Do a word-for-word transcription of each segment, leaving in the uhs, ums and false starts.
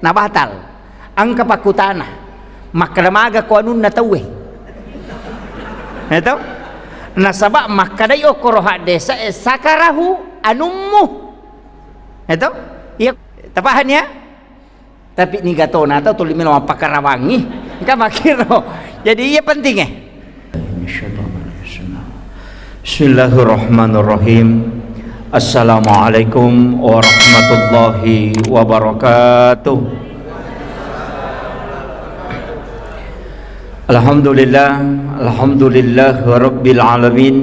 Nabatal. Engka pakkutana, makkeda maga ko anunna tauwe? Eto? Nasaba makkedai okkoro haddese'e, "Sakarahu anummu." Eto? Iya, tapahani ya? Tapi niga tona tau tuli melo mappakarawangi. Engka makkiro. Jadi iya pentingnge. Bismillahirrahmanirrahim. Assalamualaikum warahmatullahi wabarakatuh. Alhamdulillah, alhamdulillah rabbil alamin.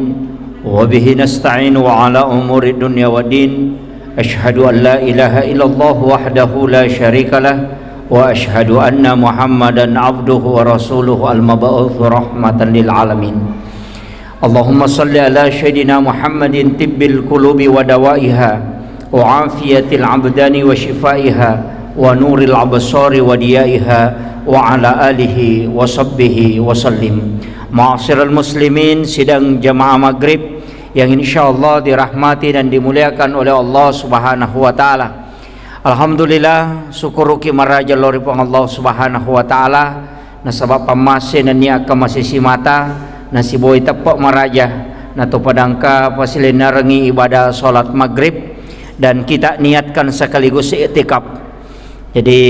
Wa bihi nasta'in wa ala umuri dunya waddin. Asyhadu an la ilaha illallah wahdahu la syarika lah, wa asyhadu anna Muhammadan abduhu wa rasuluhu al-mab'uts rahmatan lil alamin. Allahumma salli ala sayyidina Muhammadin tibbil qulubi wa dawaiha, wa afiyatil abdani wa syifaiha, wa nuril absari wa diyaiha, wa ala alihi wa sahbihi wa sallim. Ma'asyiral muslimin, sidang jamaah maghrib yang insyaallah dirahmati dan dimuliakan oleh Allah Subhanahu wa taala. Alhamdulillah, syukuruki maraja lao ri Puang Allah Subhanahu wa taala, nasaba pammase nennia akkamase simata, nasiboi teppe maraja, nato padangka pasilennerengi ibadah salat maghrib, dan kita niatkan sekaligus iktikaf. Jadi,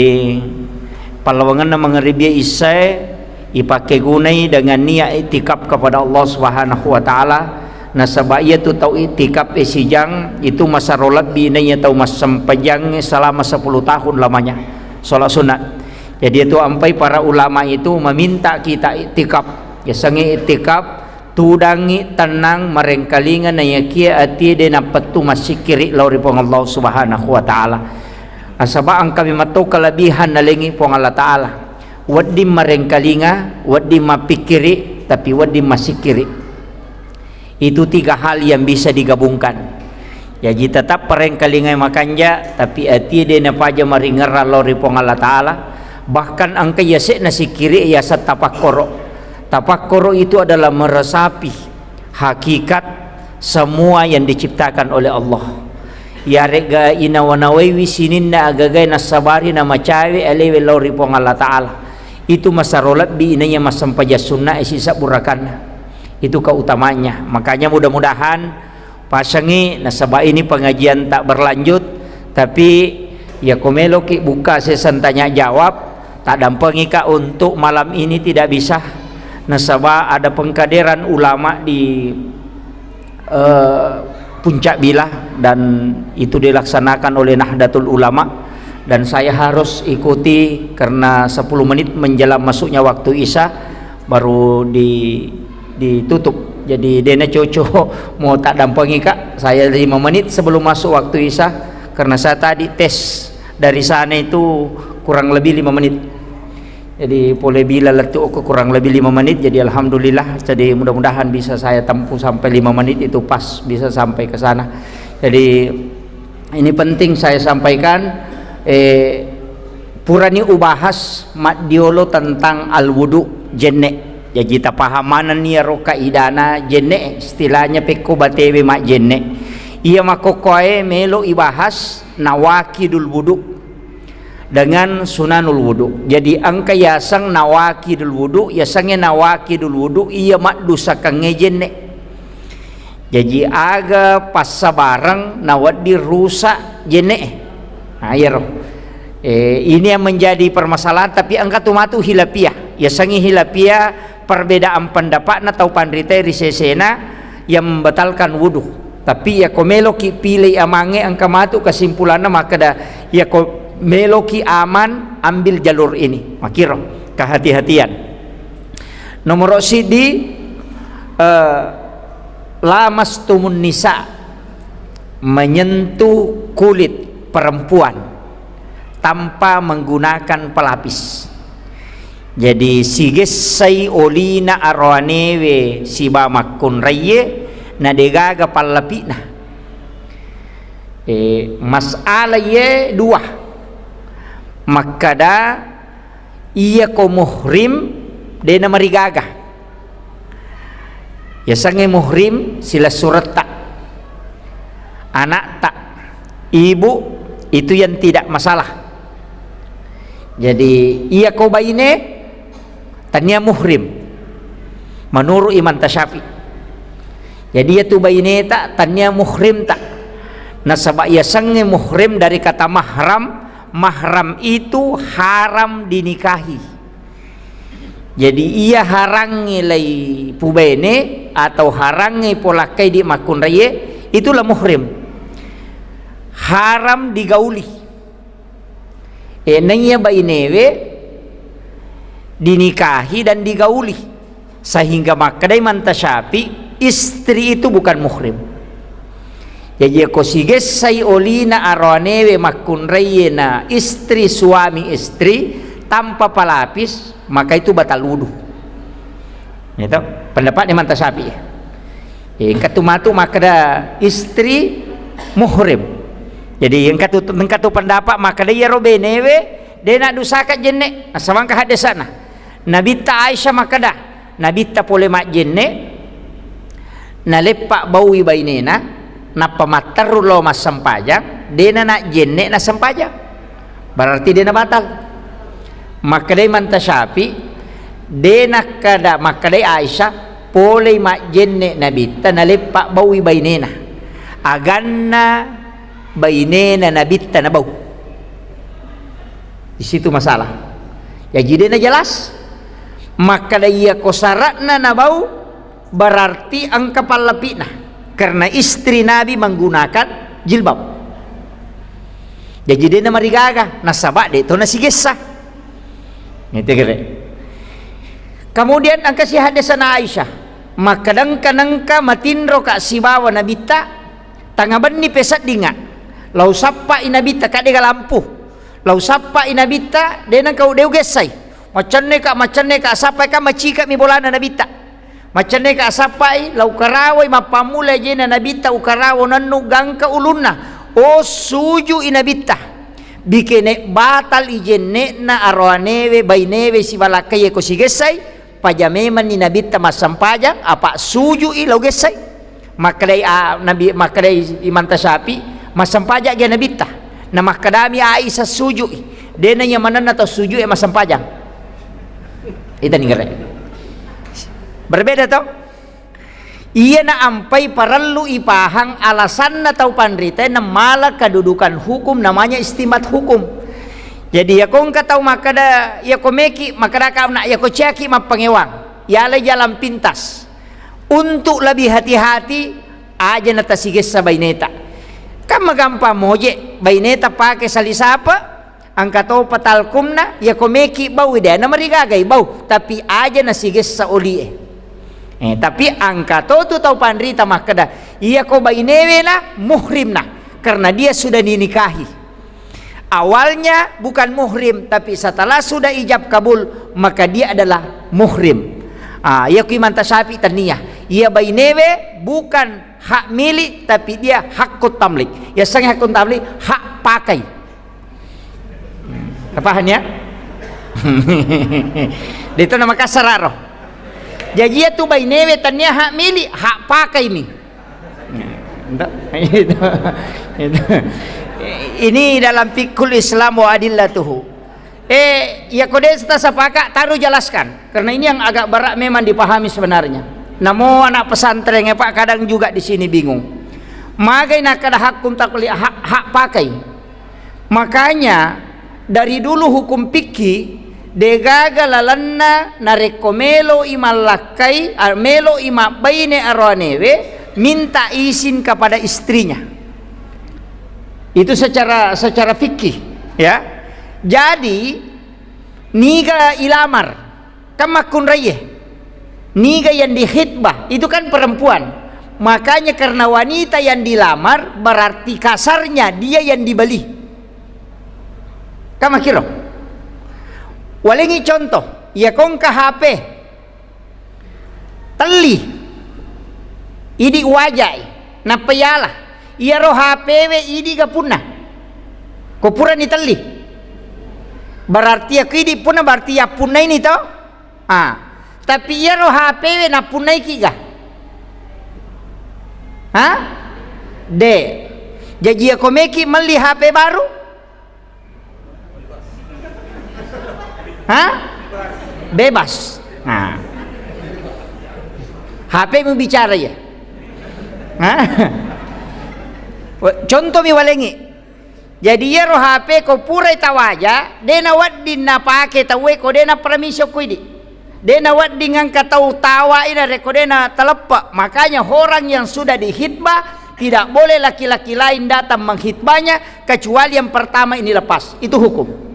pallawangenna mangaribi issae ipake gunai dengan niat iktikaf kepada Allah Subhanahu wa taala. Nasaba iyatu tau iktikaf e sijang itu masaro lebbi naiya tau massempajang selama sepuluh tahun lamanya salat sunat. Jadi itu ampai para ulama itu meminta kita iktikaf. Yasengnge iktikaf tudangngi tennang marengkalinga naiyakia atie de napettu massikkiri lao ri Puang Allah Subhanahu wa taala. Nasaba engka memang to kelebihan nalengi Puang Allah Taala. Wedding marengkalinga, wedding mappikkiri, tapi wedding massikkiri. Itu tiga hal yang bisa digabungkan. Jaji tetap parengkalingai makanja, tapi atie de napaja maringerrang lao ri Puang Allah Taala. Bahkan engka yase'na sikkiri yaseng tapakkoro. Tapakkoro itu adalah meresapi hakikat semua yang diciptakan oleh Allah. Yarega inawa-nawaiwi sininna agagae nassabari namacawe alewe lao ri Puang Allah Taala. Itu masaro lebbi inaiya massempajang sunnae sisebbu rakanna. Itu keutamaannya. Makanya mudah-mudahan pasengi, nasaba ini pengajian tak berlanjut, tapi yako meloki buka session tanya jawab, tak dampengika untuk malam ini tidak bisa, nasaba ada pengkaderan ulama di, eh, Puncak Bila, dan itu dilaksanakan oleh Nahdlatul Ulama, dan saya harus ikuti karena sepuluh menit menjelang masuknya waktu Isya baru di ditutup. Jadi, dena coco mau tak dampengi, Kak. Saya lima menit sebelum masuk waktu Isya, karena saya tadi tes dari sana itu kurang lebih lima menit. Jadi, pole bila lettu aku kurang lebih lima menit. Jadi, alhamdulillah. Jadi, mudah-mudahan bisa saya tempuh sampai lima menit itu pas bisa sampai ke sana. Jadi, ini penting saya sampaikan, eh, purani ubahas maddiolo tentang al-wudu, jenne. Jaji, tapaham manenni iyaro kaidana jenne, istilahnya pekko batewe majjenne. Iya makkokkoe melo ibahas nawakidul wudu dengan sunanul wudu. Jadi, engka yaseng nawakidul wudu, yasengnge nawakidul wudu iya maddusakengnge jenne. Jaji, aga passabareng nawedding rusak jenne'e. Nah, iyaro. Eh, ini yang menjadi permasalahan, tapi engka tu matu khilafiyah. Yasengnge khilafiyah, perbedaan pendapatna tau panritae ri sesena yang membatalkan wudu. Tapi yako meloki pilih amangnge, engka matu kesimpulanna makkeda, yako meloki aman, ambil jalur ini. Makkiro, kehati-hatian. Nomoro siddi, eh, lamastumun nisa, menyentuh kulit perempuan tanpa menggunakan pelapis. Jadi, sigessai olina aroanewe siba makkunraiye, na degaga pallapi'na. Eh, masalah ye dua. Makkada, iyako muhrim, dena marigaga. Yasengnge muhrim, silessuretta, anakta, ibu, itu yang tidak masalah. Jadi, iya ko baine, tania muhrim. Menurut Imam Tasyafi. Jadi, iya tu baineta, tania muhrimta. Nasaba iya sengnge muhrim dari kata mahram, mahram itu haram dinikahi. Jadi, iya harangnge lai pubene atau harangnge polakkai di makkunraie, itulah muhrim. Haram digauli. E, naiya bainewe dinikahi dan digauli. Sehingga makkedai Imam Tasyafi, istri itu bukan muhrim. Jadi, ko sigessai olina aroanewe makkunraie na istri, suami istri, tanpa pelapis, maka itu batal wudu. Gitu. Pendapat Imam Tasyafi. E, engka tu matu makkeda istri muhrim. Jadi, engka tu, engka tu pendapat makkeda iyaro benewe de' nadusaka jenne', nasaba engka haddesana. Nabitta Aisyah makkeda, Nabitta pole majjenne', naleppa baui bainena, nappa matteru lao massempajang, de' na najjenne' nassempajang. Berarti de' nabatal. Makkedai Imam Tasyafi, de' nakkeda, makkedai Aisyah, polei majjenne' Nabitta, naleppa baui bainena. Aganna bainena Nabitta nabau. Di situ masalah. Jaji de' najelas. Makkeda iya ko syaratna nabau, berarti engka pallapi'na. Karena istri Nabi menggunakan jilbab. Jaji de' namarigaga, nasaba de' to nasigessa. Ngerti kere? Kemudian engka si haddesana Aisyah, makkeda engka nengka matinroka sibawa Nabitta, tangnga benni peseddingnga. Lau sappai Nabitta, ka de' gaga lampu. Lau sappai Nabitta, de' nengka, de' ugessai. Macenneka, macenneka, sappai ka macika mi bolana Nabitta. Macenneka sappai, lau karawai mappammula ajena Nabitta, ukarawa nennu gangka ulunna. O, suju'i Nabitta. Bikene batal i jenne'na aroanewe, bainewe, sibalakkaie ko sigessai, paja memanni Nabitta massempajang, apa suju'i lau gessai. Makkedai, a, Nabi, makkedai Imam Tasyafi, massempajang gia Nabitta. Na makkedami Aisyah, suju'i. De' na iya manenna tau suju'i massempajang. Itani gere. Berbeda to? Iyana ampai parellu ipahang alasanna tau panritae namala kedudukan hukum, namanya istimbat hukum. Jadi, iya ko engka tau makkeda, iya ko meki makkeda ka na, iya ko ciaki mappangewang, yalai jalan pintas. Untuk lebih hati-hati, aja na tasigessa baineta. Kan magampang moje, baineta pake sali sapa, engka topa talkumna, iya ko meki bau, de' namarigagai bau, tapi aja nasigessa olie. Eh, tapi engka to tu tau panrita makkeda, iya ko bainewe na muhrimna, karena dia sudah dinikahi. Awalnya bukan muhrim, tapi setelah sudah ijab kabul, maka dia adalah muhrim. Ah, iya ku Imam Tasyafi tania. Iya bainewe bukan hak milik, tapi dia hakut tamlik. Iya sengnge hakut tamlik, hak pakai. Paham ya? Itu nama kasar ro. Jaji iya tu bainewe tania hak milik, hak pakai mi. Nah, itu, itu, itu. Ini dalam fikul Islam wa adillatuhu. Eh, iya ko de' tasapaka, taru jelaskan. Karena ini yang agak berat memang dipahami sebenarnya. Namo anak pesantren, ya, Pak, kadang juga di sini bingung. Magai nakkeda hakun takli-, hak, hak pakai. Makanya, dari dulu hukum fikih, degaga lalenna narekko melo'i mallakkai, a, melo'i mabbaine aroanewe, minta izin kepada istrinya. Itu secara, secara fikih, ya. Jadi, niga ilamar, kan makkunraie. Niga yang dikhitbah, itu kan perempuan. Makanya karena wanita yang dilamar, berarti kasarnya dia yang dibeli. Kan makkiro. Walengi contoh, iya ko engka H P. Telli. Idi wajai, nappa yala. Iyaro H P we idi ga punna. Ko purani telli. Berarti iya ko idi punna, berarti yappunnaini to? Ah, tapi iyaro H P we nappunnaiki ga? Ha? De. Jaji iya ko meki melli H P baru? Ha? Bebas. Nah. H P mu bicara ya. Ha? Contoh mi walengi. Jadi iyaro H P ko purai tawaja, de nawedding napake tauwe ko de na permission ko idi. De nawedding engka tau tawai narekko de na taleppe. Makanya orang yang sudah dihitbah, tidak boleh laki-laki lain datang mengkhitbahnya kecuali yang pertama ini lepas. Itu hukum.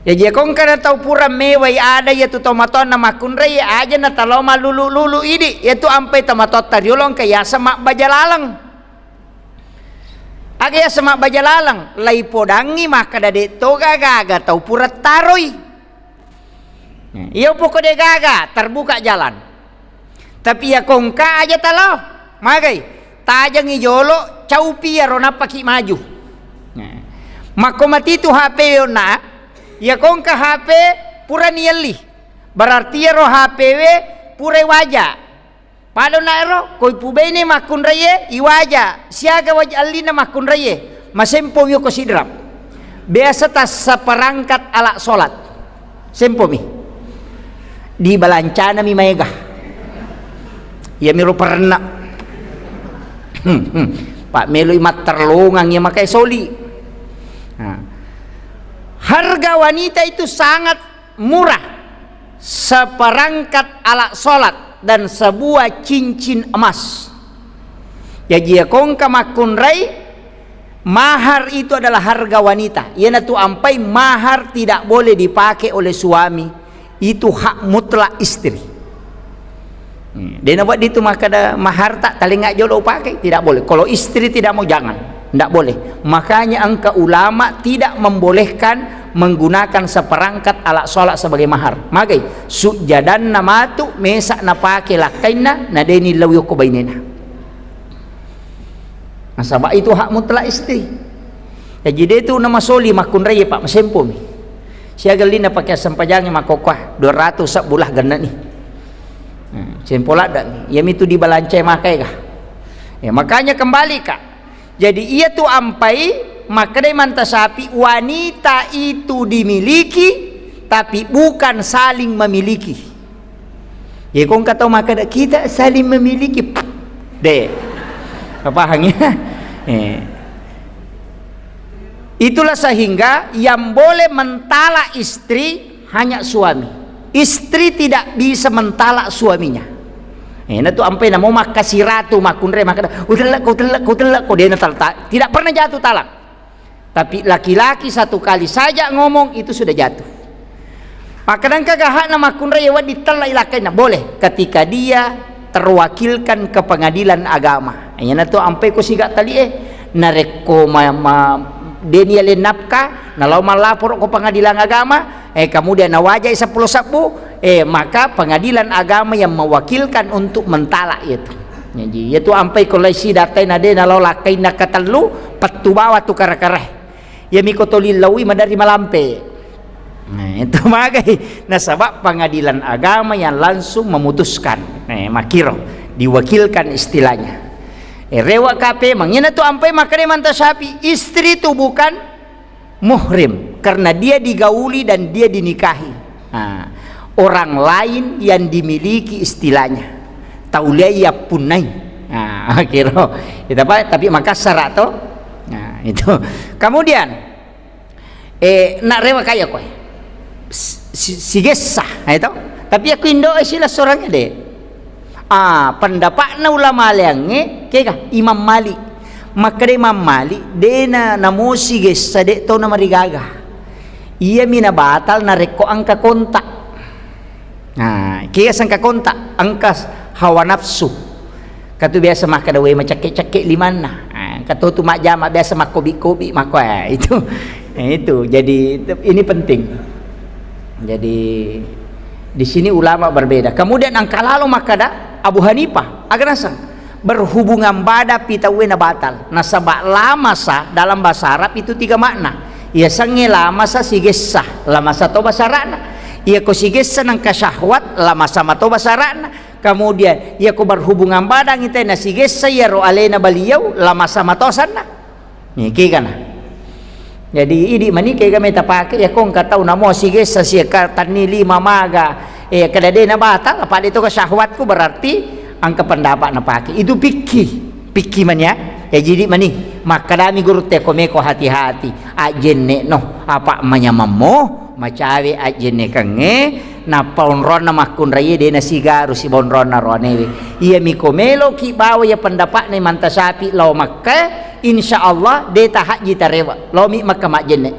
Jaji, iyako engkana tau pura mewai ada iyatu tomatoanna makkunrai, aja natalao mallulu-lulu idi, iyatu ampai tomatoatta riolo engka yaseng mabbaja laleng. Aga yaseng mabbaja laleng, laipodangngi makkeda de toga gaga tau pura taroi. Iya poko de gaga, terbuka jalan. Tapi iyako engka aja talao, magai, tajengi jolo, caupi iyaro nappaki maju. Nah, makko matitu H P onna, iyako engka H P purani yelli, berarti iyaro H P we purai waja. Pada onna ero, ko ipubaini makkunraie, iwaja, siaga waja allina makkunraie, masempomi ko sidrap. Biasa tassaperangkat alat sholat. Sempomi. Dibalancanami maega. Iyamiro parenna. Pak meloi matterlongang iya makai soli. Nah. Harga wanita itu sangat murah. Seperangkat alat sholat dan sebuah cincin emas. Jaji, iyako engka makkunrai, mahar itu adalah harga wanita. Iyanatu ampai mahar tidak boleh dipakai oleh suami. Itu hak mutlak istri. Hmm. De nawedding tu makkeda maharta talengnga jolo upake, tidak boleh. Kalau istri tidak mau, jangan. Tidak boleh. Makanya engka ulama tidak membolehkan menggunakan seperangkat alat sholat sebagai mahar. Magai, sujjadanna matu mesa napake lakkainna, na de nillau yokko bainena. Nasaba itu hak mutlak istri. Jaji de tu namasoli makkunrai, Pak, masempomi. Siaga lina pake sempajangi makkokkoe, dua ratus sebbulah genneni. Hmm, sempo ladda. Iyamitu dibalancai makai kah? Ya, makanya kembali, Kak. Jadi iyatu ampai makkedai Manta Syafi'i, wanita itu dimiliki tapi bukan saling memiliki. Iyako engka tau makkeda, "Kita saling memiliki." De. Paham ya? Eh. Itulah sehingga yang boleh mentala istri hanya suami. Istri tidak bisa mentala suaminya. Eh, na tu ampai namo makkasiratu makkunrai makkeda, "Utellekko, utellekko, utellekko," de na tal-, ta-, tidak pernah jatuh talak. Tapi laki-laki satu kali saja ngomong, itu sudah jatuh. Makkeda engka ga hakna makkunrai wedding tellai lakkainna? Boleh, ketika dia terwakilkan ke pengadilan agama. Iyanatu ampai ko siga tali'e, narekko ma-, ma-, de nialeng nafkah, nalao mallaporo ko pengadilan agama, eh, kemudian nawajai seppulo sebbu, eh, maka pengadilan agama yang mewakilkan untuk mentala itu. Jadi, iyatu ampai ko lai sidatai na de nalao lakkainna katellu, pettu bawa tu kara-karae. Iyami ko toli laui maderri malampe. Nah, itu magai. Nasaba pengadilan agama yang langsung memutuskan. Eh, makkiro, diwakilkan istilahnya. Eh, rewa kape, mangina tu ampai makkeda Manta Syafi'i, istri itu bukan muhrim karena dia digauli dan dia dinikahi. Nah, orang lain yang dimiliki istilahnya. Tauliai yappunnai. Nah, kiro. Kita apa? Tapi Makassar atau? Nah, itu. Kemudian, eh, nak rewa kaya koe. Si, si, sigessa, nah, itu. Tapi aku indo sila seorangnya deh. Ah, pendapatna ulama leangnge, kega Imam Malik. Makkeda Imam Malik, dena namosi gessa de tau namarigaga. Iyami nabatal narekko engka kontak. Nah, kega sengka kontak, engka hawa nafsu. Katu biasa makkeda we macekke-cekke limanna. Ah, katu tu majjama biasa makkobi-kobi makko, eh, itu. Eh, itu. Jadi ini penting. Jadi di sini ulama berbeda. Kemudian engka lalo makkeda Abu Hanifah, aga naseng, berhubungan badan pi tauwe na batal. Nasaba lamasa dalam bahasa Arab itu tiga makna. Iya sengnge lamasa sigessa, lamasa to bahasa Arabna. Iya ko sigessa nengka syahwat, lamasa mato bahasa Arabna. Kemudian iya ko berhubungan badan ita na sigessa iyaro alena baliau, lamasa mato asenna. Niki kana. Jadi, idi mani kega meta pake, ya ko engka tau namo sigessa sia ka tanni lima maga, eh, kada de na batal, apa de to ka syahwatku, berarti engka pendapat na pake. Itu pikki, pikki mani ya. Ya, jadi mani, makkadami guru te ko meko hati-hati, ajjenne no, apa manyamammo, macawe ajjennekengnge, nappa onronna makkunraie de na sigaru siba onronna roanewe. Iya miko meloki bawa ya pendapatna Imam Tasyafi lao Makkah, insya Allah de tahajji tarewa. Laomi Makkah majjenne.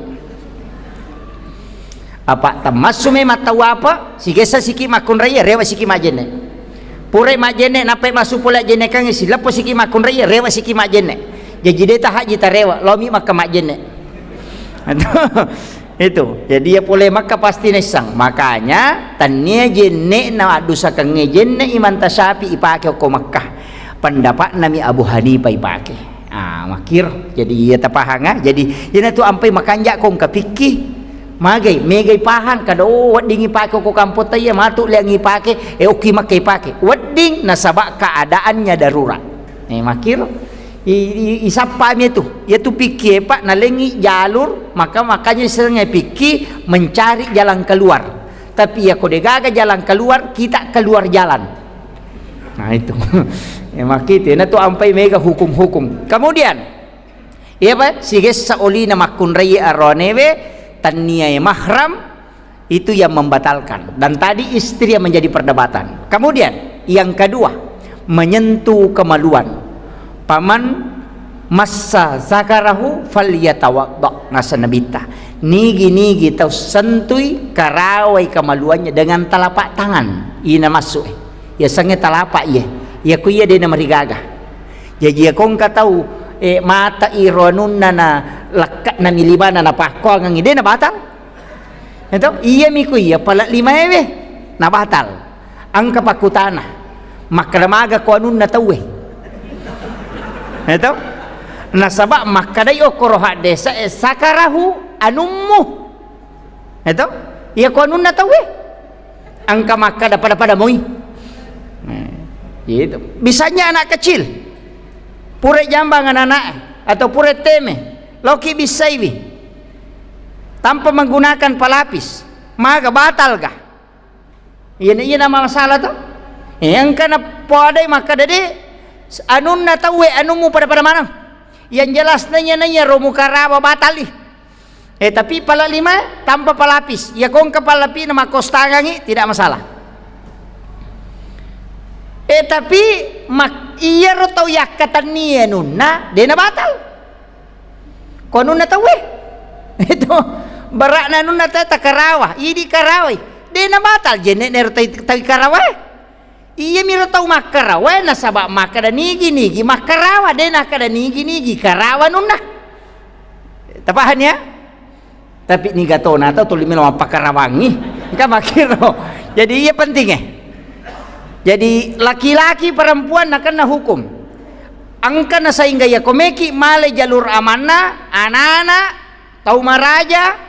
Apa tammassu memang tau apa, sigessa siki makkunraie, rewa siki majjenne. Purai majjenne, nappai massu pole ajjennekengnge, sileppo siki makkunraie, rewa siki majjenne. Jaji de tahajji tarewa, laomi Makkah majjenne. Itu. Jadi ya pole Makkah pasti naissang. Makanya tannia jenne'na addusakengnge jenne Imam Tasyafi ipake okko Makkah. Pendapatnami Abu Hanifah ipake. Ah, makkiro. Jadi iya tapahanga. Jadi iyanatu ampai makanja ko engka pikki. Magai, megai pahang kada, oh, wedding ipake ko kampotta iya, matu leang ipake, eh, okki Makkah ipake. Wedding nasaba keadaannya darurat. Eh, makkiro. I, i, isappami itu. Iyatu pikki, Pak, nalengi jalur, maka makanya sering pikki mencari jalan keluar. Tapi iya ko degaga jalan keluar, kita keluar jalan. Nah, itu. Ya, makkitu. Nah, tu ampai mega hukum-hukum. Kemudian, iya, Pak, sigessa olina makkunrai aronewe, tanniae mahram, itu yang membatalkan. Dan tadi istri yang menjadi perdebatan. Kemudian, yang kedua, menyentuh kemaluan. Paman massa zakarahu falyatawadda. Nasa Nabitta. Nigi-nigi tau sentui karawai kemaluannya dengan telapak tangan. Ina masuk, eh. Ya sange telapak, iya. Ya ku iya dena marigaga. Jaji ya kongka tau, eh, mata iro anunna na lekka'na milimana na pakkoangengi, dena batal. Eto, iyami ku iya pala limaewe na batal. Engka pakkutana, makkeda maga ko anunna tauwe? Eto? Nasaba makkedai okkoro haddese, eh, sakarahu anummu. Eto? Iya ko anunna tauwe? Engka makkeda pada-pada moi. Eh, itu. Misalnya anak kecil, pura jambang anak-anak atau pura teme, loki bissaiwi tanpa menggunakan pelapis, maga batal ga? Iyana, iyana masalah to. Eh, engka na podai makkeda de, anunna tauwe, anummu pada-pada maneng. Yang jelas nanya-nanya romu karawa batali. Eh, tapi pala lima tanpa pelapis. Ya kongka palapi na makostangangi, tidak masalah. Eh, tapi mak-, iyaro tau yakkatanni anunna, dena batal. Ko anunna tauwe. Itu berakna anunna ta-, takarawa, idi karawai. Dena batal jenne nero tai, tai karawae. Iyamiro tau makkarawae nasaba makkeda nigi-nigi makkarawa, dena kada nigi-nigi karawa anunna. Tapahani ya? Tapi niga tona tau tuli melo mappakarawangi. Engka makkiro. Jadi iya pentinge. Jadi laki-laki perempuan nakenna hukum. Engka na sehingga iya komeki male jalur amanna, anak-anak, tau maraja,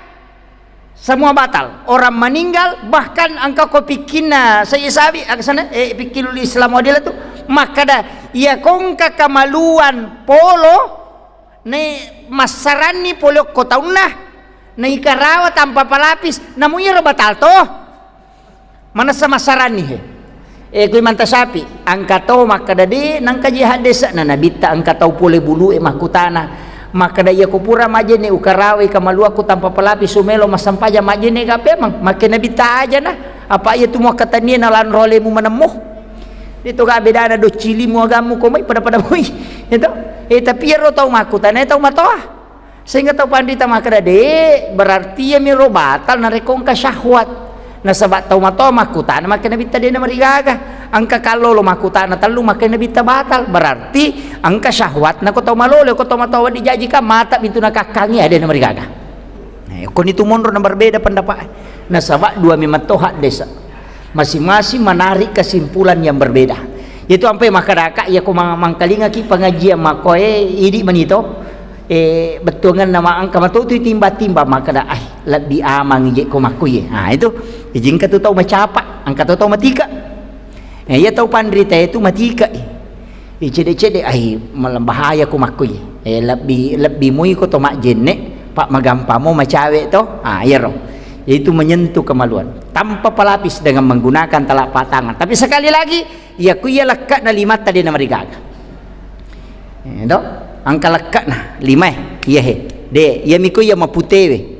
semua batal. Orang meninggal, bahkan engka ko pikkinna Sayyid Sabi, aksana, eh, pikkilul Islam wadila tu, makkada, iya kongka kamaluan polo, ne massaranni pole okko taunna, naikarawa tanpa pelapis, namu iyaro batal to. Manessa massaranni he. Eh, kui manta sapi, engka tau makkada de, nangka ji haddesa na nabitta engka tau pole bulu e makkutana. Makkada iya ko pura majenne ukarawai kamaluakku tanpa pelapis sumelo massampajang majenne ga pemang, makke nabitta aja na. Apa iya tu muakkatannia na lanro alemu manemmo. Itu ga bedana doccilimu agammu ko mai pada-pada moi. Itu. Eh, tapi iyaro tau makkutana tau matoa. Sehingga tau panrita makkeda, "De, berarti iyamiro batal narekko engka syahwat." Nasaba tau matoa makkutana makkeda nabitta de namarigaga. Engka kallolo makkutana tellu makkeda nabitta batal. Berarti engka syahwatna ko tau malolo, ko tau matoa wedding jaji ka mata pintu nakakkangi, de namarigaga. Eh, koni tu monro na berbeda pendapat. Nasaba dua memang to haddesa. Masing-masing menarik kesimpulan yang berbeda. Itu ampai makkadaka, iya ko ma-, mangkalingaki pengajian makkoe, idi manito, eh, bettuanganna ma engka matotu timba-timba makkada, "Ai, lebbi amang je ko makkoe." Nah, itu. Jadi engka tu tau macapa, engka tu tau matika. Eh, iya tau panrita itu matika. Eh, cede-cede, ai, malam bahaya ko makkoe. Eh, lebbi, lebbi mui ko to majjenne, Pak, magampamo macawe to? Ah, iyaro. Yaitu menyentuh kemaluan. Tanpa pelapis dengan menggunakan telapak tangan. Tapi sekali lagi, iya ku iya lekka'na limatta de' namarigaga. Eh, to? Engka lekka'na limae. Iya he. De', iya miko iya maputewe.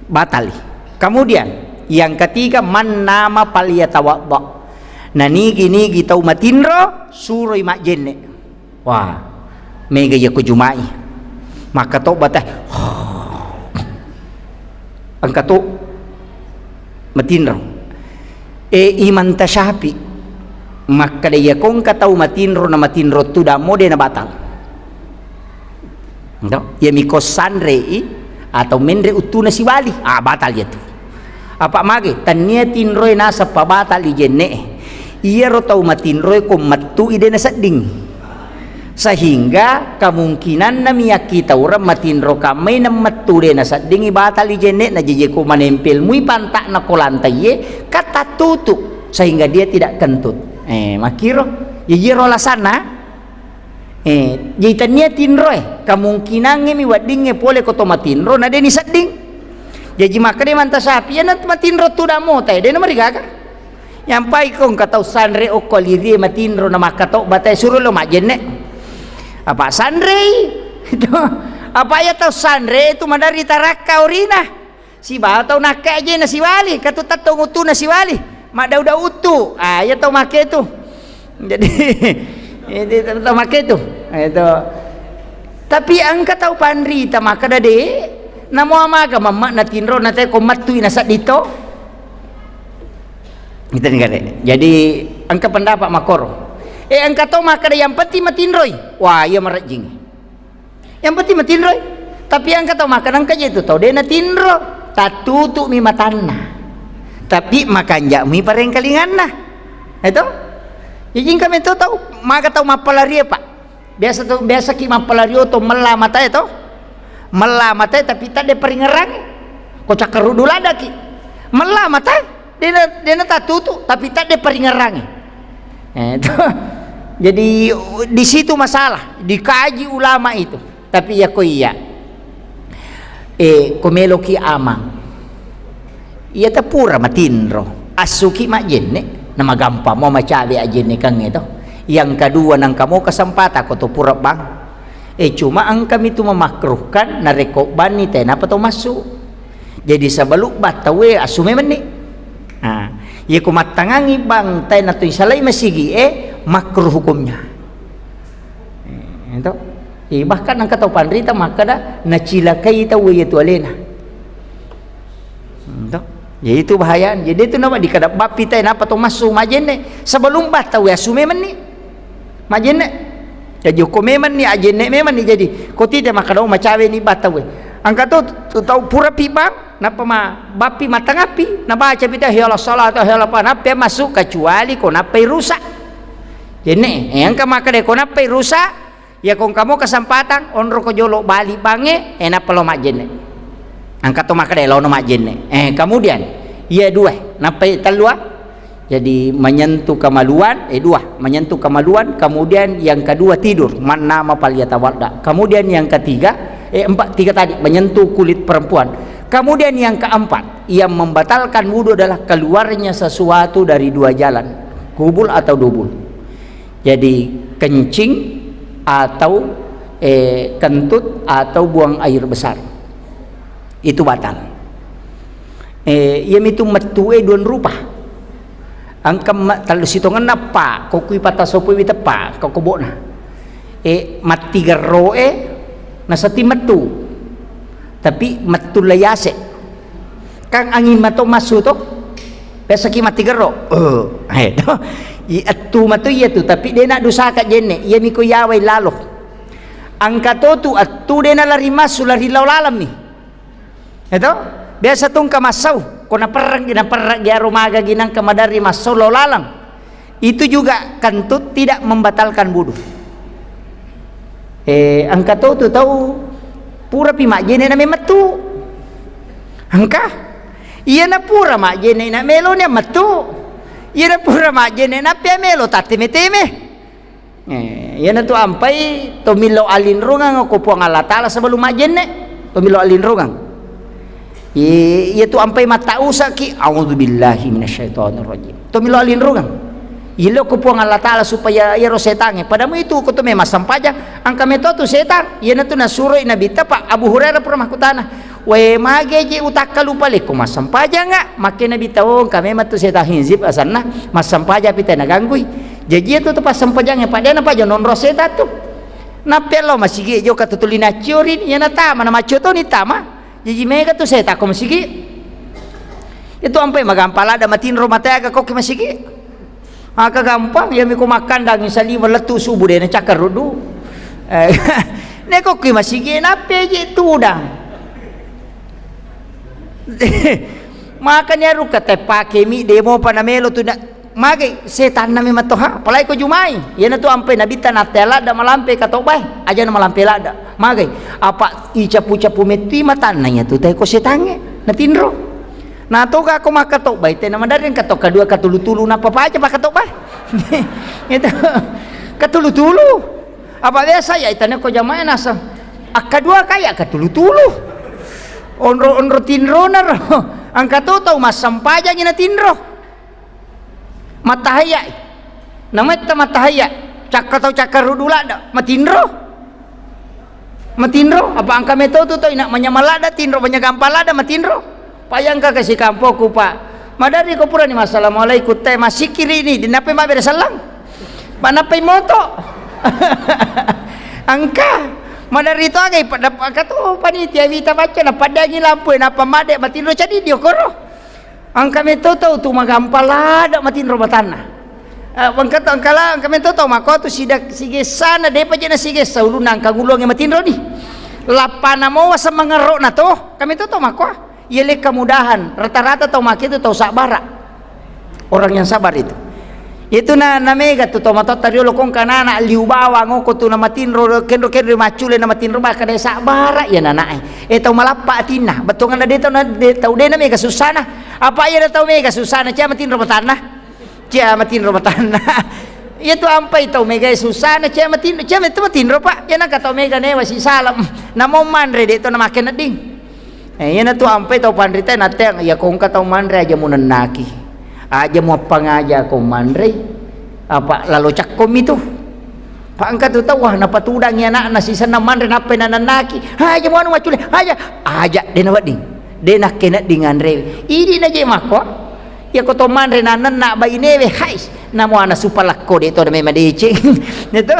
Batali. Kemudian, yang ketiga, man nama falyatawadda. Nanigi-nigi tau matinro, suroi majjenne. Wah, mega iya ko jumai. Makkatobba te. Engka to matinro. E, Imam Tasyafi makkeda, iya ko engka tau matinro na matinro tudammo de' na batal. Ento, iya miko sanrei atau menre uttuna siwali, ah, batal iya tu. Apa mage, tennia tinroe naseng pabatal i jenne'e. Iyaro tau matinroe ko mettui de' nasedding. Sehingga kemungkinanna miyakkitaureng matinro kammai nemmettu de' naseddingi batal i jenne'na, jaji ko manempel mui pantakna ko lantaiye, kan tattutu sehingga dia tidak kentut. Eh, makkiro. Jaji iyaro alasanna. Eh, jaji tennia tinroe, kemungkinangnge mi weddingnge pole ko to matinro na de' nisedding. Jaji makkeda Imam Tasyafi, iyana matinro tudang mota e, de' namarigaga. Yampai ko engka tau sanre okko lirie matinro na makkatobba te, suro lo majjenne. Apa sanrei? Itu. Apa iya tau sanre itu maderri tarakka orina. Sibawa tau nakke ajena siwali, katu tettong uttuna siwali. Maddau-dau uttu. Ah, iya tau make tu. Jadi, itu tau make tu. Itu. Tapi engka tau panrita makkeda de', namo amaga mamma natinro na te ko mettui nasedding to. Itu ni kare. Jadi, engka pendapat makkoro. Eh, engka tau makkeda yang penting matinroi. Wah, iya marejjing. Yang penting matinroi. Tapi engka tau makkeda engka je tu tau de' natinro, tattutu mi matanna. Tapi makanja' mi parengkalinganna. Itu? Jadi engka meto tau, maga tau mappalarie, Pak. Biasa tu, biasa ki mappalario to mella matae to. Mella matae tapi tadde paringerang. Ko cakkaruddu ladaki. Mella matae. Dena, dena tatutu, tapi tadde paringerrangi. Eh, itu. Jadi, di situ masalah, dikaji ulama itu. Tapi iya ko iya, eh, ko meloki amang. Iya tapura matinro, assuki majjenne, namagampang mo macawe ajjenne kangnge to. Yang kedua nangka mo kesempatan ko to pura bang. Eh, cuma engka mi tu memakruhkan narekko banni tenapa to massu. Jadi sebelum bang tauwe assu memenni. Nah, iya ko mattangangi bang tai natu isalai masigi e makruh hukumnya. Eh, ento. Eh, bahkan engka tau panrita makkeda nacilakai tau iya tu alena. Ento. Jadi itu bahaya. Jadi itu nama dikada bappi tai napa to massu majenne sebelum bang tauwe assu memenni. Majenne. Jadi ko memenni ajenne memenni jadi ko tite makkeda macawe ni bang tauwe. Engka to tu tau pura pi bang, nappa ma bappi matangappi, nabaca pi te, "Hayya 'alas shalah, hayya 'alal falah," nappa massu kecuali ko nappai rusak. Jenne, eh, engka makkeda ko nappai rusak, iya ko engka mo kesempatan, onro ko jolo bali bangnge, eh, nappa lo majjenne. Engka to makkeda lono majjenne. Eh, kemudian, iya dua, nappai tellua. Jadi, menyentuh kemaluan, eh, dua, menyentuh kemaluan, kemudian yang kedua tidur, man nama falyatawadda. Kemudian yang ketiga, eh, empat, tiga tadi, menyentuh kulit perempuan. Kemudian yang keempat, yang membatalkan wudhu adalah keluarnya sesuatu dari dua jalan, kubul atau dubul. Jadi, kencing atau, eh, kentut atau buang air besar. Itu batal. Eh, iyamitu mettue duan rupa. Engka me-, tellu sitongenna pa, ko kui patasopoi witeppa, ko kobona. Eh, mattigerroe, naseti mettu. Tapi mettu layase. Kan angin mato massu to. Biasa ki mattigerro. Eh, eh, to. I ettu mato iya tu, tapi dena dusaka jenne. Iyami ko yawai lalo. Engka to tu ettu dena lari massu, lari lao laleng mi. Eto? Biasa tu engka massau, ko naperreng, naperreng gi aro maga gi nangka maderri massau lao laleng. Itu juga kentut tidak membatalkan wudu. Eh, engka to tu tau pura pi majjene na memettu. Engka? Iya na pura majjene na melo ni mettu. Iya na pura majjene na pia melo tatteme-teme. Eh, iyanatu ampai to millau alinrungeng ko Puang Allah Taala sebelum majjenne. Tomilo alinrungang. Ye, iyatu ampai mattausaki, "A'udzubillahi minasyaitonirrajim." Tomilo alinrungang. Yello ko Puang Allah Ta'ala supaya iyaro setangnge. Padamu itu ko to me massempajang, engka meto tu setang. Iyanatu nasuroi Nabitta, pa Abu Hurairah pura makkutana, "Wae, mage je utakkalupa lekko massempajanga?" Makke Nabitta, "Oh, engka memang tu setang hizib asanna, massempajang pi tena ganggui." Jaji itu tu passempajangnge, pa dena paja nonro setang tu. Nappe lo masigi joka tutuli nacciori, iyana tama, na maccio toni tama. Jaji mega tu setang ko masigi. Itu ampai magampa ladda matinro mataga kokki masigi. Aga gampang, iyami ko makkandangi saliweng lettu subuh de nacakkaruddu. Eh, ne kokki masigi, nappe je tudang. Makanya ruka tepake mi demo pa namelo tu na-, magai setanna memang toha, apalagi ko jumai. Iyana tu ampai Nabitta natte ladda malampe katobbae, ajana malampe ladda. Magai, apa icapu-capu metti matanna iyatu te ko setangnge, natinro. Na toga ko makkatobbai, tena maderri engka to kadua, katulu-tulu, nappa paja pakkatobbai. Itu. Katulu-tulu. Apa biasa ya itane ko jamaah naseng. Akkadua kaya katulu-tulu. Onro-onro tinrona ro. Engka to tau massempajangi natinro. Mattahayya. Nametta mattahayya. Cakka tau cakkaruddu ladda. Matinro. Matinro, apa engka meto tu tau ina manyameng ladda tinro, manyagampa ladda matinro. Payangka kasi kampokku, Pak. Maderri ko purani massalamualaikum te, massikkiri ni, dinappai mabbere sellang. Manappai moto. Engka. Maderri to agai, pada, engka to panitia wita bacca, napaddangi lampu, nappa madde, matinro cadi diokoro. Engka meto tau tu magampa ladda matinro matanna. Eh, engka to, engka la, engka meto tau makko tu sida-, sigessana, depa je na sigessa ulunna engka ngulungnge matinro ni. Lappana mo waseng mangerro na to, engka meto tau makko. Iya le kemudahan, rata-rata tau make tu tau sabbara. Orang yang sabar itu. Itu na, na mega tu tau matotta riolo ko engka nana liu bawang oko tu na matinro, kenro-kenro maccule na matinro, makkeda sabbara iya nanae. Eh, tau malappa atinna, bettuanna de tau na, de tau de na mega sussana. Apa iya na tau mega sussana, cia matinro matanna. Cia matinro matanna. Iya tu ampai tau mega sussana, cia matinro, cia matu matinro, Pak. Iya naka tau mega newa si salam. Namo manre de to na makke nedding. Eh, iyanatu ampai tau panrita natteang, iya ko engka tau manre aja munennaki. Aja muappangaja ko manrei. Apa lalo cakkomi tu. Pa engka tu tau, wah, napatudangi anakna sisenna manre nappai nanennaki. Aja muanu maccule, aja. Aja, de nawedding. De nakkenedding anre. Idi naje makko. Iya ko to manre nanenna bainewe, hais. Namo ana supa lakko de to de memang deceng. Itu.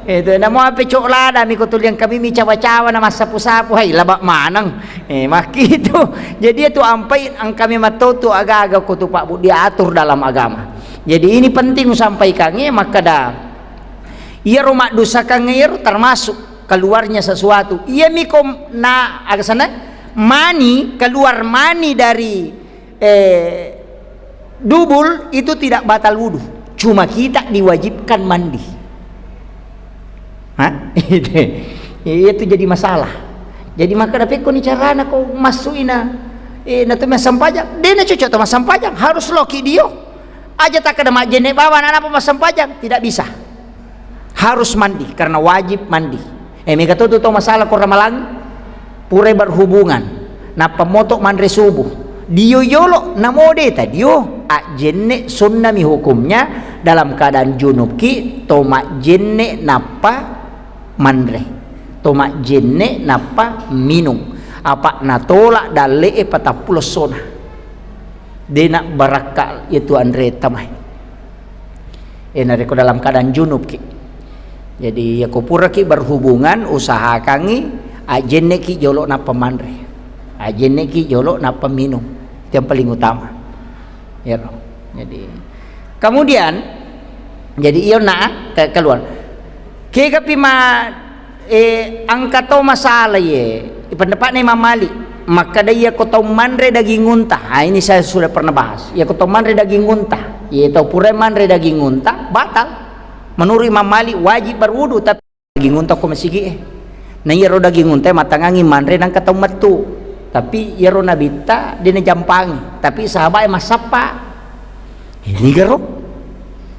Itu namo ape cok lada mi ko tuliang kami mi cawa-cawa na massapu-sapu, hai, laba maneng. Eh, makkitu. Jadi itu ampai engka memang to tu aga-aga ko tu Pak Bu diatur dalam agama. Jadi ini penting usampaikannya, makkada iyaro maddusakangnge iyaro termasuk keluarnya sesuatu. Iya mi ko na aga sana mani, keluar mani dari eh, dubul itu tidak batal wudhu. Cuma kita diwajibkan mandi. Hah? Itu jadi masalah. Jadi maka dapekko ni carana ko massuina, eh, na tu massempajang. Dena cocok to massempajang, harus loki dio. Aja takkeda majjenne bawang, napa massempajang? Tidak bisa. Harus mandi, karena wajib mandi. Eh, mega to tu tau masalah ko ramalang, purai berhubungan, nappa moto manre subuh. Dio yolo, namo de ta dio, ajjenne sunnami hukumnya dalam keadaan junubki, to majjenne nappa manre. To majjenne nappa minung. Apa natolak dalle'e patappulo essona. Dena barakka itu anre tamai. Eh, narekko dalam keadaan junub ki. Jadi, yako puraki berhubungan, usahakangi ajenneki jolo nappa manre. Ajenneki jolo nappa minum. Itu yang paling utama. Ya, no. Jadi, kemudian, jadi iyo na ke-, keluar. Kegapi ma Eh, engka to masalah ye. Pendapatna Imam Malik, makkeda iya ko tau manre daging unta. Ah, ini saya sudah pernah bahas. Iya ko tau manre daging unta, iya tau pura manre daging unta, batal. Menurut Imam Malik wajib berwudu, tapi daging unta ko masigi eh. Nah, iyaro daging unta matangangi manre nangka tau mettu. Tapi iyaro nabitta dena jampangi. Tapi sahabat massappa. Ini garo.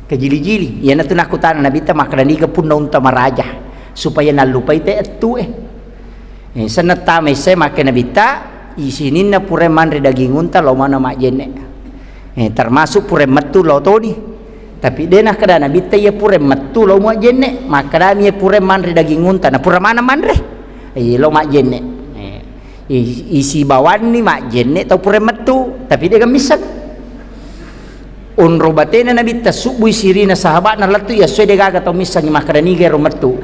Kajili-jili. Iyanatu nakkutana Nabitta, makkeda niga punna unta maraja supaya nallupai te ettue. Eh, senneng tama issai makkeda Nabitta, isininna pura manre daging unta lao maneng majjenne. Eh, termasuk pura mettu lao toni. Tapi de nakkeda Nabitta iya pura mettu lao majjenne, makkedami iya pura manre daging unta, na pura maneng manre. Eh, lao majjenne. Eh, i-, isibawanni majjenne tau pura mettu, tapi de gaga misseng. Onro batena Nabitta subbui sirina sahaba'na lettu iya, soe de gaga tau missengngi makkeda niga ero mettu.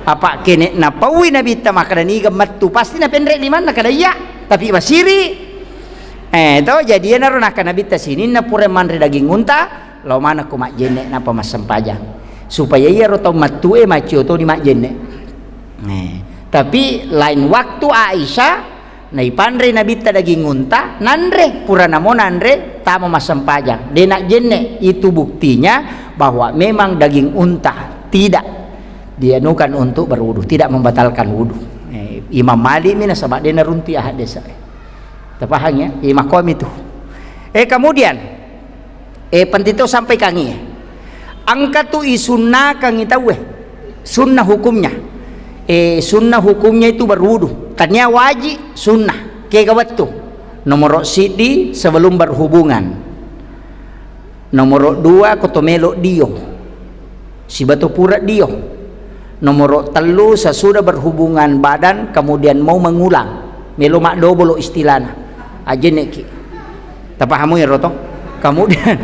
Apa kene napaui Nabitta makkeda niga mettu, pasti napenre limanna kada iya, tapi basiri. Eh, to, jadi iyanaro nakkeda Nabitta, sininna pura manre daging unta, lao maneng ko majjenne nappa massempajang. Supaya iyaro tau mettue maccio toni majjenne. Eh, tapi lain waktu Aisyah, naipanrei Nabitta daging unta, nanre, pura namo nanre, tama massempajang. De najjenne, itu buktinya bahwa memang daging unta tidak dianukan untuk berwudu, tidak membatalkan wudu. Eh, Imam Malik mi nasaba de naruntu iya hadis. Tapahang ya? Iya, makkomi tu. Eh, kemudian, eh, penting tu sampaikan iya. Engka tu isunnakangi tauwe. Sunnah hukumnya. Eh, sunnah hukumnya itu berwudu. Tania wajib, sunnah. Kega wettu. Nomoro siddi sebelum berhubungan. Nomoro dua, ko to melo dio. Sibato pura dio. Nomoro tellu, sesudah berhubungan badan, kemudian mau mengulang. Melo maddobolo istilahna. Ajenneki. Tapahamu ero to? Kemudian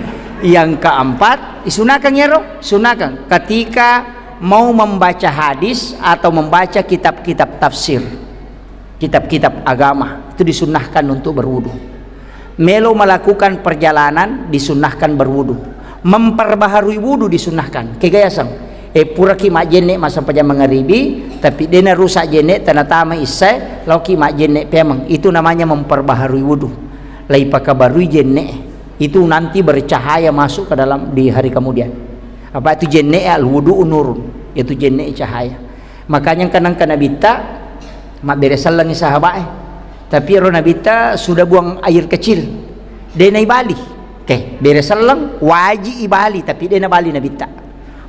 yang keempat, isunakang ero, sunakang. Ketika mau membaca hadis atau membaca kitab-kitab tafsir. Kitab-kitab agama itu disunnahkan untuk berwudu. Melo melakukan perjalanan disunnahkan berwudu. Memperbaharui wudu disunnahkan. Kega yaseng, eh, puraki majjenne massempajang mangaribi, tapi dena rusak jenne, tanatama issae, laoki majjenne pemeng. Itu namanya memperbaharui wudu. Laipakabarui jenne. Itu nanti bercahaya masuk ke dalam di hari kemudian. Apa itu jenne? Al wudu nurun. Itu jenne cahaya. Makanya engka nengka Nabitta, mabbere sellengi sahabae. Tapi ero Nabitta sudah buang air kecil. De naibali. Oke, bere selleng, waji ibali, tapi de nabali Nabitta.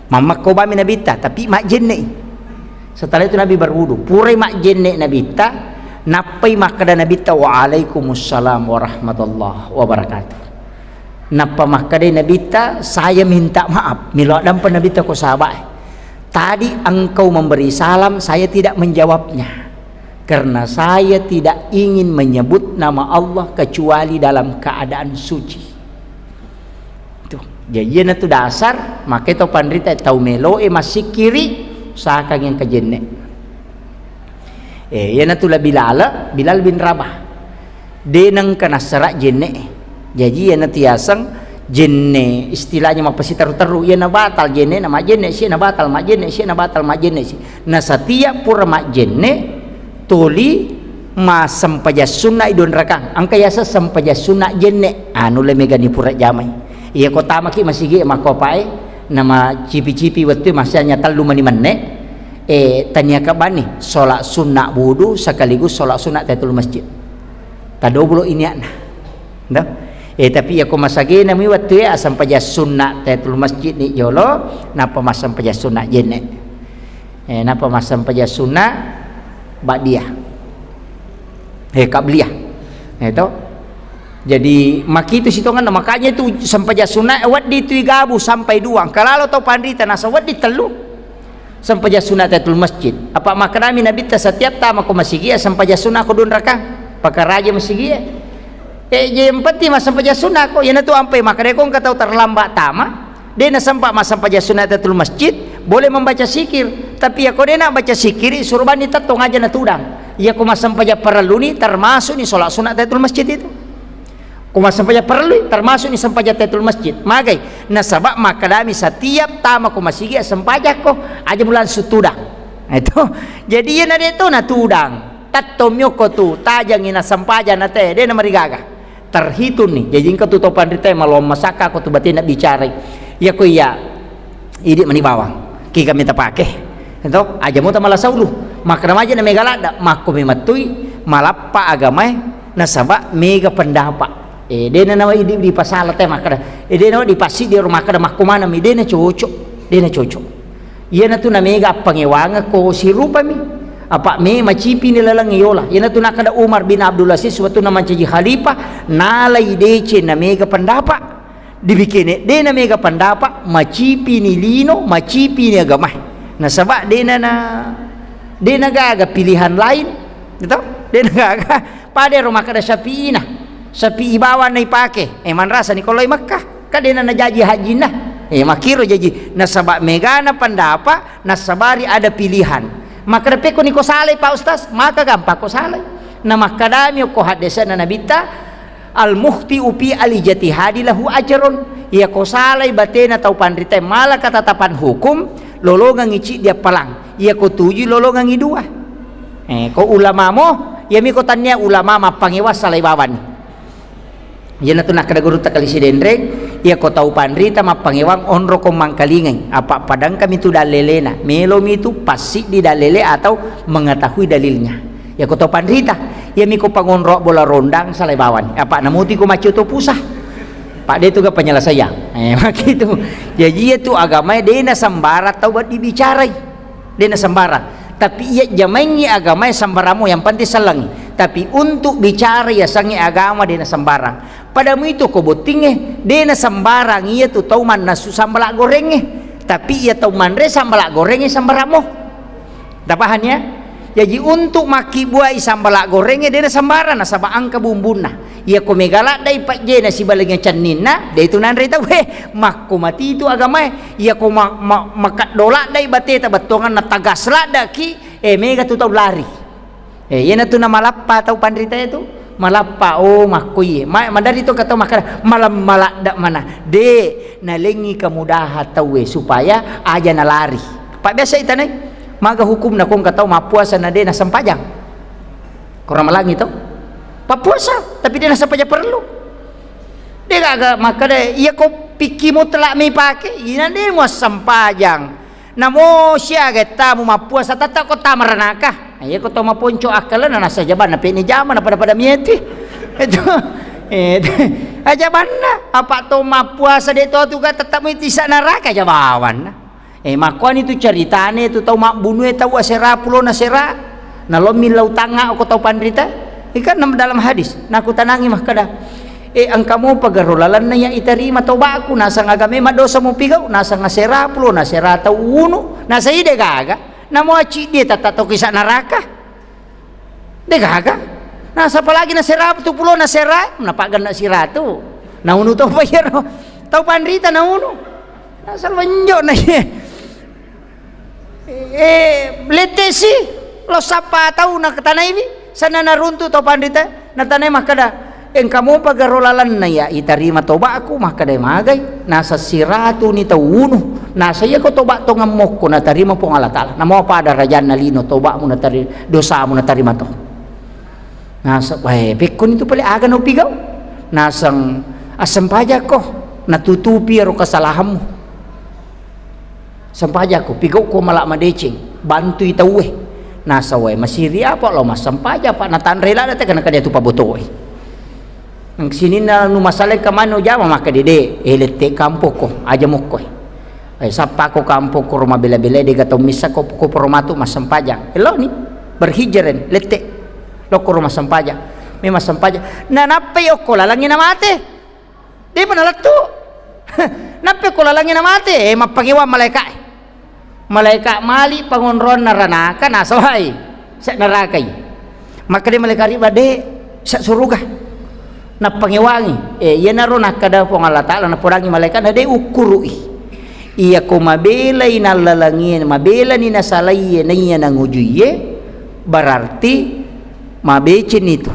Mammakko bami Nabitta, tapi majjenne. Setelah itu Nabi berwudu. Purai majjenne Nabitta, nappai makkeda Nabitta, "Waalaikumussalam warahmatullahi wabarakatuh." Nappa makkedai Nabitta, "Saya minta maaf." Melo addampeng Nabitta ko sahabae. "Tadi engkau memberi salam, saya tidak menjawabnya. Karena saya tidak ingin menyebut nama Allah kecuali dalam keadaan suci." Tuh, jadi iyanatu dasar, makanya tau panrita tau meloe massikkiri, usahakan yang kejenne. Eh, iyanatu la Bilal, Bilal bin Rabah. De nengka nassara jenne. Jaji iyanatu yaseng jenne, istilahnya mappasiteru-teru. Iyana batal jenne na majjenne si, na batal majjenne si, na batal majjenne si. Na setiap pura majjenne, toli massempajang sunna i donrakang. Engka yaseng sempajang sunna jenne. Anu le megani pura jamai. Iya ko tamaki masigi makkopae, nama cipi-cipi wettu masanya tellu mani menne. Eh, tania kabani, sholat sunna wudu sekaligus sholat sunna tahiyatul masjid. Tadobolo iniakna. Ndo? Eh, tapi iya ko masagena mi wettu e, asempajang sunna tahiyatul masjid ni jolo, nappa massempajang sunna jenne. Eh, nappa massempajang sunna ba'diyah. Eh, qabliyah. Eh, to? Jadi, makitu sitongenna, makanya itu sempajang sunna, eh, wedding tu igabu sampai dua. Engka lalo tau panrita, nasa wedding tellu. Sempajang sunna tahiyatul masjid. Apa makkedami Nabitta, setiap tama ko masigi, sempajang sunna ko dua rakang. Pakaraja masigi. Eh, je yang penting massempajang sunna ko. Iyanatu ampai makkeda ko engka tau terlambat tama, de nasempa massempajang sunna tahiyatul masjid, boleh membaca zikir. Tapi iya ko de nabaca zikir, suruh bani tettong aja natudang. Iya ko massempajang parelluni, termasuk ni sholat sunna tahiyatul masjid itu. Ko massempajang parellui, termasuk ni sempajang tahiyatul masjid. Magai, nasaba makkedami setiap tama ko masigi, sempajang ko, aja mu langsung tudang. Itu. Jadi iyana de to natudang. Tettong mi okko tu, tajangi nasempajang nate, de namarigaga. Terhitung ni. Jaji engka tu tau panrita maloang masakka ko tu batena bicarai. Iya ko iya, idi mani bawang. Ki kami tapake. Ento, aja mo tamala saulu. Makkeda maja na mega ladda, makko mi mattui, malappa agamae, nasaba mega pendapat. Eh, dena nawa idi dipasala te makkeda. Eh, dena nawa dipasidi ro makkeda makko mana mi, dena cocok. Dena cocok. Iyanatu na mega appangewangeng ko sirupami. Apa me macipini laleng yola. Iyanatu nakkeda Umar bin Abdul Aziz wettunna mancaji khalifah, nalai deceng na mega pendapat. Dibikene, de na mega pendapat, macipini lino, macipini agama. Nasaba de na, na, de na gaga pilihan lain. Gitu? De na gaga. Pada ro makkeda Syafi'ina. Syafi'i bawang na ipake. Eh, manrasa ni ko lao i Mekkah. Ka de na najaji hajjinna. Eh, makkiro jaji. Nasaba megana pendapat, nasabari ada pilihan. Makkeda pekko ni ko salai, Pak Ustaz, maka gampang ko salai. Na makkadami okko haddese'na Nabitta, "Al mukhti'u fi al ijtihadi lahu ajrun." Iya ko salai batena tau panrita mala ketetapan hukum, lolongengngi ciddi appalang. Iya ko tuju lolongengngi dua. Eh, ko ulama mo, iya mi ko tannia ulama mappangewang salai bawani. Iyanatu nakkeda gurutta Kali Sidenreng, iya ko tau panrita mappangewang onroko mangkalingai, apa padangkami tu dallelena, melomi tu passiddi dallele atau mengetahui dalilnya. Iya ko tau panrita, iya mi ko pangonro bola rondang salai bawani, apa namuti ko maccio to pusat. Pak de tu ga penyelesaian. Eh, makitu. Jadi iya tu agamae de na sembarang tau dibicarai. De na sembarang. Tapi iya jamaingi agamae sembarang mo, yang penting sellengi. Tapi untuk bicara iya sangi agama de na sembarang. Pada muitu ko bottingnge, de na sembarang iya tu tau mannasu sambala gorengnge. Tapi iya tau manre sambala gorengnge sembarang mo. Tapahang ya? Jaji untuk makkibbuai sambala gorengnge de na sembarang nasaba engka bumbunna. Iya ko mega laddai pajjena sibalengnge cenninna, de tu nanre tauwe. Makko matitu agamae. Iya ko ma-, ma-, makeddo laddai bateta bettuanganna tagas laddaki, eh, mega tu tau lari. Eh, iyanatu namalappa tau panrita itu. Malappa, oh, makko iye. Ma-, madari tu kata makkada, malam maladda mana. De, nalengi kemudahan tauwe supaya aja nalari. Pak biasa itanai, maga hukumna ko engka tau mappuasa na de nasempajang. Ko Ramalangi to? Pappuasa, tapi de nasempajang parellu. De gaga makkada, iya ko pikki mutlak mi pake, ina de muassempajang. Namo siaga tamu mappuasa, tata ko tama ranaka. Iya ko to maponco akkalna nasa jabanna peni jama na pada-pada mieti. Itu. Eh, ajabanna, apa to mappuasa de to tu ga tetap miti sa neraka jabawanna. Eh, makkuani tu caritane tu tau mabbunue tau asera pulona sera. Nalommi lau tangnga ko tau panrita. Ikan nam dalam hadis. Nakutanangi makkada, "Eh, engka mopa garo lalenna ya itarima tobaku, nasang agame maddosa mupigau, nasang asera pulona sera tau unu, nasa ide gaga, namo aciddi tata to kisa neraka." De gaga. Nasa apalagi nasera tu pulona sera, napaggenna siratu. Naunu to bayar. Tau panrita naunu. Nasa wenjo na iye. Eh, letesi lo sappa tau na tanaiwi, sanna naruntu tau panrita, na tanai makkada, "Engka mopa garo lalenna ya itarima tobaku?" Makkada, "Magai." Nasa siratuni tau unu. Nasa iya ko toba tongeng mokko natarima Puang Allah Taala. Namo pada rajanna lino tobamu natari-, dosamu natarima to. Nasa, wae, pekkoni tu pale aga naupigau. Naseng, "Assempajakko, natutupi ero kesalahanmu." Sempajakko, pigau'ko mala madeceng, bantui tauwe. Nasa wae masiri apa lo massempajang, Pak, natanre lada te, karena kadia tu pabotoi. Sininna nu masalai kamano jama maka dede, eh, lette kampokko, aja mokko. Eh, sappako kampokko roma bela-bela, dega tau missako ko poro matu massempajang. Eloni, berhijren, lette. Lokko roma sempajang. Memang sempajang. Na nappai okko lalangi na mate. Depa nalettu. Nappai ko lalangi na mate, eh, mappangewang malaeka'e. Malaeka mali pangonroanna ranaka nasawai, sa narakai. Makkeda malaeka riba, de, sa suruga. Nappangewangi. Eh, iyanaro nakkeda Puang Allah Taala, napodangi malaeka na de ukkuru'i. Iya ko mabelai nallalangie, mabelani nasalaiye, naiya nangujuiye, berarti mabecenni tu.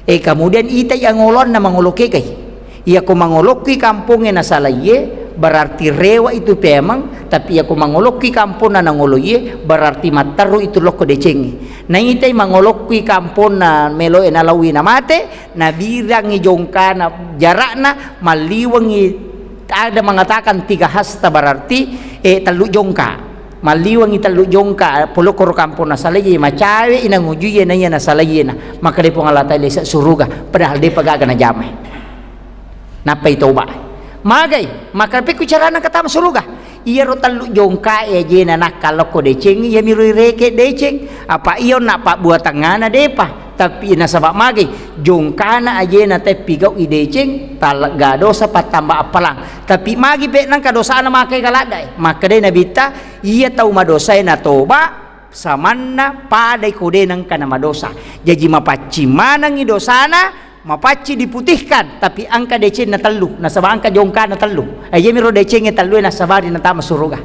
Eh, kemudian itai angolonna mangolokekai. Iya ko mangolokkui kampongnge nasalaiye, berarti rewa itu pemeng, tapi iya ko mangolokkui kamponna nangoloiye, berarti matteru itu lokko decengnge. Naitai mangolokkui kamponna meloe nalaui namate, nabirangi jongkana jarakna, malliwengi, ada mengatakan tiga hasta berarti, eh, tellu jongka. Malliwengi tellu jongka, polokkoro kampong nasalaiye, macawe inang ujui naiya nasalaiye na. Maka de Puang Allah Taala ise suruga, padahal depa gaga najamai. Nappai toba. Magai, maka pekku carana katama suruga. Iyaro tellu jongkae ajena nakkalokko deceng, iyamiro ireke deceng. Apa iya onna pabbuatangngana depa. Tapi nasaba mage jongkana ajena teppi gau'i deceng, tallegga dosa pattamba appalang. Tapi magi pe nangka dosana makai kaladdae. Makkedai Nabitta, iya tau madosae natoba, samanna padai ko de nengka namadosa. Jaji mapaccing manengngi dosana, mapaccing diputihkan, tapi engka decenna tellu, nasaba engka jongkana tellu. Iyamiro decengnge tellue nassabari natama suruga.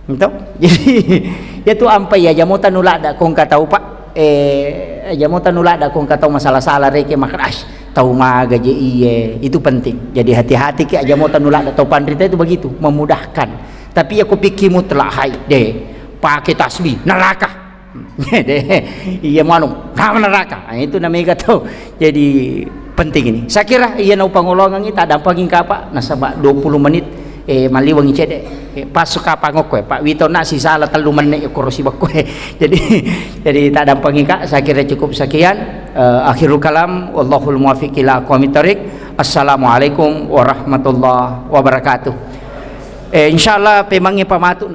Ento? Jadi, iyatu ampai aja mota nuladda ko engka tau, Pak. Eh, aja mota nuladda ko engka tau masala-sala reke makkeda, "Ah, tau maga je iye." Itu penting. Jadi hati-hati ki aja mota nuladda tau panrita itu begitu, memudahkan. Tapi iya ko pikki mutlak, hai, de, pake tasbih, neraka. De, iya manu, neraka. Nah, itu namanya kata. Jadi penting ini. Saya kira iya nau pangolongan ini tak dampangin kapa, nasaba dua puluh menit, eh, maliwangi cede. Eh, pas suka pangokko, eh, Pak Wito nak sisala tellu menit ya kurusi bakko, eh. Jadi, jadi tak dampangin kak, saya kira cukup sekian. Eh, akhirul kalam, wallahul muwaffiq ila aqwamit thariq. Assalamualaikum warahmatullahi wabarakatuh. Eh, insyaallah pemangi pamatu